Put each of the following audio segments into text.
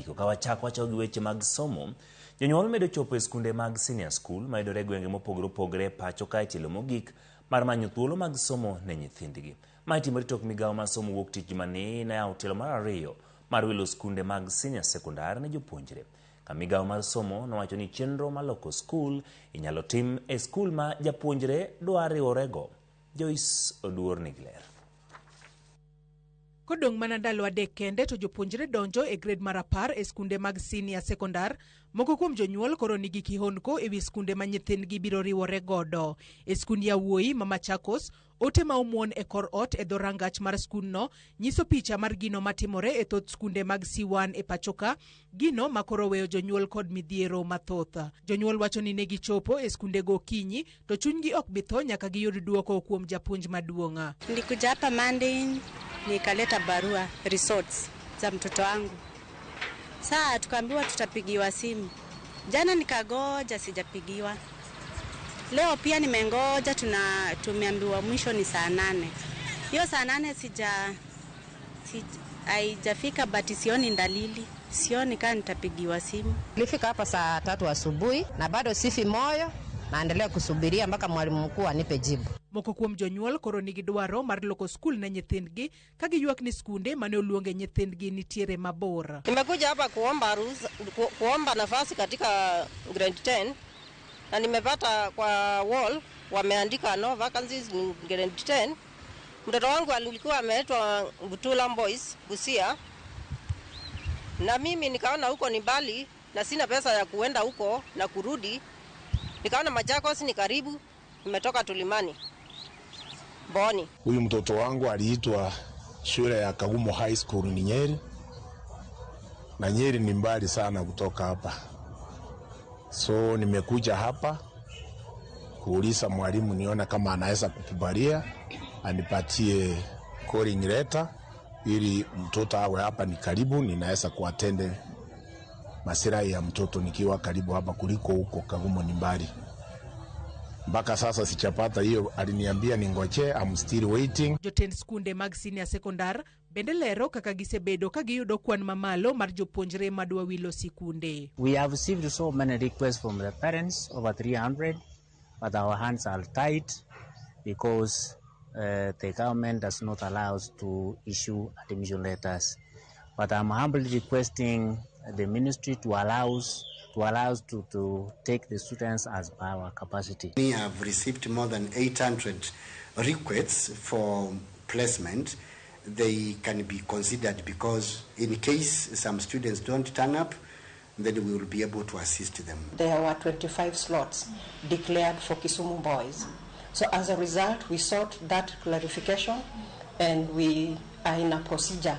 giko. Ka wachako wachako gi weche mag somo, jonyuol medo chopo e skunde mag senior school mayudore e gwenge mopogore opogore e pacho ka e tielo mogik mar manyo thuolo mag somo ne nyithindgi. Mae timore tok migawo mar somo wuok tich jumani ne yawo tielo mar ariyo mar wilo skunde mag senior sekondar ne jopuonjre. Ka migawo mar somo nowacho ni chenro mar loko skul inyalo tim e skul ma japuonjre dwa riworego. Joyce Oduor nigi ler. Kodong' mana ndalo adek kende to jopuonjre donjo e grade mar 10 e skunde mag senior sekondar, moko kuom jonyuol koro nigi kihondko e wi skunde ma nyithindgi biro riwore godo. E skund yawuoyi ma Machakos, ote ma omuon e kor ot e dho rangach mar skundno nyiso picha mar gino matimore e thoth skunde mag C1 e pachoka, gino ma koro weyo jonyuol kod midhiero mathoth. Jonyuol wacho ni ne gichopo e skundego okinyi to chunygi ok bi tho nyaka giyud duoko kuom japuonj maduong'. Nilikuja hapa Monday nikaleta barua results za mtoto wangu. Saa tukaambiwa tutapigiwa simu. Jana nikagoja sijapigiwa. Leo pia nimengoja, tumeambiwa mwisho ni saa 8. Hiyo saa 8 haijafika, but sioni dalili. Sioni kama nitapigiwa simu. Nilifika hapa saa 3 asubuhi na bado sifi moyo, naendelea kusubiria mpaka mwalimu mkuu anipe jibu. Moko kuom jonyuol koro nigi dwaro mar loko skul ne nyithindgi ka giywak ni skunde mane oluonge nyithindgi nitiere mabor. Nimekuja hapa kuomba nafasi katika grade 10 na nimepata kwa wall wameandika no vacancies in grade 10. Mtoto wangu alikuwa ameitwa Butula Boys Busia, na mimi nikaona huko ni mbali na sina pesa ya kuenda huko na kurudi. Nikaona Machakos ni karibu, nimetoka Tulimani Boni. Huyu mtoto wangu aliitwa shule ya Kagumo High School ni Nyeri, na Nyeri ni mbali sana kutoka hapa. So nimekuja hapa kuuliza mwalimu nione kama anaweza kukubalia anipatie calling letter ili mtoto awe hapa ni karibu, ninaweza kuattend masilahi ya mtoto nikiwa karibu hapa kuliko huko Kagumo ni mbali. Mpaka sasa sijapata hiyo, aliniambia ningoje, I'm still waiting. Jotend skunde mag senior sekondar bende lero kaka gisebedo ka giyudo kwan mamalo mar jopuonjre madwa wilo sikunde. We have received so many requests from the parents, over 300, but our hands are tight because the government does not allow us to issue admission letters. But I'm humbly requesting the ministry to allow us to take the students as per our capacity. We have received more than 800 requests for placement. They can be considered because in case some students don't turn up, then we will be able to assist them. There were 25 slots declared for Kisumu boys. So as a result, we sought that clarification and we are in a procedure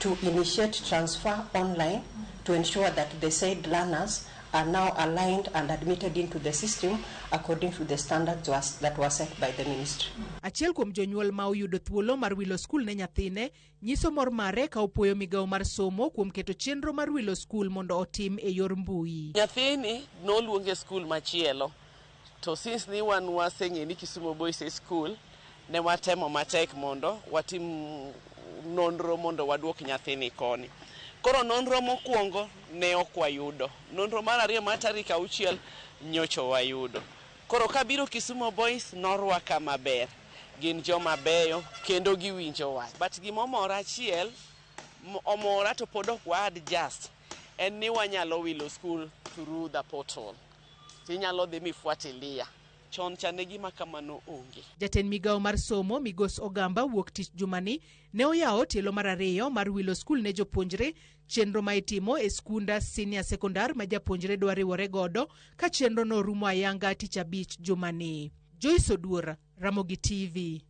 to initiate transfer online to ensure that the said learners are now aligned and admitted into the system according to the standards that were set by the ministry. Achiel kuom jonyuol ma oyudo thuolo mar wilo skul ne nyathine nyiso mor mare ka opuoyo migawo mar somo kuom keto chenro mar wilo skul mondo otim e yor mbui. Nyathini noluonge skul machielo, to since ni wan waseng'e ni Kisumu Boys School, ne watemo matek mondo watim nonro mondo waduok nyathini koni. Koro nonro mokwongo ne ok wayudo. Nonro mar ariyo mar tarik 6 nyocho wayudo. Koro kabiro Kisumu Boys norwaka maber. Gin joma beyo kendo giwinjo wach. But gimomora achiel, omora to pod ok wa adjust, en ni wanyalo wilo school through the portal. Tinyalo dhi mifuatilia. Chon cha ne gima kamano onge. Jatend migawo mar somo Migos Ogamba wuok tich jumani ne oyawo tielo mar ariyo mar wilo skul ne jopuonjre, chenro ma itimo e skunda senior sekondar ma japuonjre dwa riwore godo ka chenro no rumo ayanga tich abich jumani. Joyce Oduor, Ramogi TV.